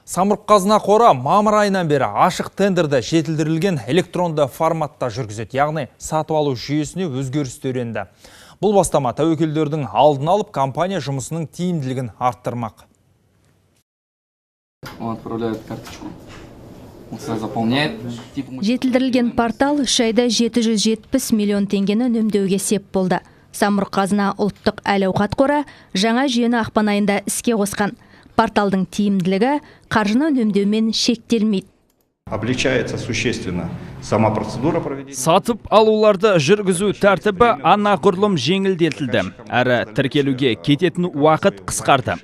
Самұрық Қазына қоры мамыр айынан бері ашық тендерді жетілдірілген электронды форматта жүргізеді, яғни сатып алу жүйесіне өзгерістер енді. Бұл бастама тәуекелдердің алдын алып, компания жұмысының тиімділігін арттырмақ. Он отправляет карточку. Он сюда заполняет. Жетілдірілген портал 3 айда 770 миллион теңгені үнемдеуге сеп болды. Самұрық Қазына ұлттық әл-ауқат қоры жаңа жүйені ақпан айында іске қосқан. Порталдың тиімділігі қаржыны үнемдеумен шектелмейді. Облегчается существенно сама процедура проведения. Сатып алуларды жүргізу тәртібі анағұрлым жеңілдетілді. Әрі тіркелуге кететін уақыт қысқарды.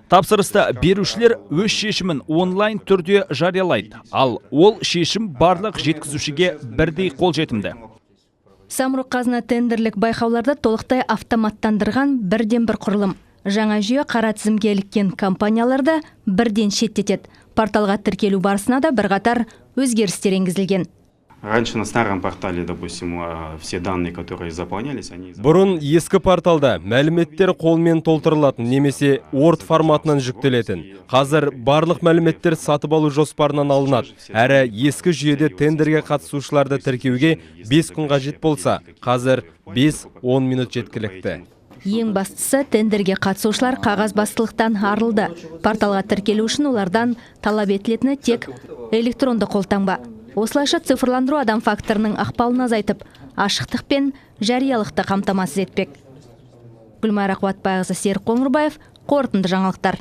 Тапсырысты берушілер өз шешімін онлайн түрде жариялайды. Ал ол шешім барлық жеткізушіге бірдей қолжетімді. Самұрық Қазына тендерлік байқауларды толықтай автоматтандырған бірден бір құрылым. Жаңа жүйе қара тізімге іліккен компанияларды бірден шеттетеді. Порталға тіркелу барысына да бірқатар өзгерістер енгізілген. Раньше на старом портале, допустим, все данные, которые заполнялись, они. Бұрын ескі порталда мәліметтер қолмен толтырылатын немесе Word форматынан жүктелетін. Қазір барлық мәліметтер сатып алу жоспарынан алынады. Әрі ескі жүйеде тендерге қатысушыларды тіркеуге 5 күн қажет болса, қазір 5-10 минут жеткілікті. Ең бастысы, тендерге қатысушылар қағазбастылықтан арылды. Порталға тіркелу үшін олардан талап етілетіні тек электронды қолтаңба. Осылайша цифрландыру адам факторының ықпалын азайтып, ашықтық пен жариялықты қамтамасыз етпек. Гүлмайра Қуатбайқызы, Серік Қоңырбаев, «Қорытынды жаңалықтар».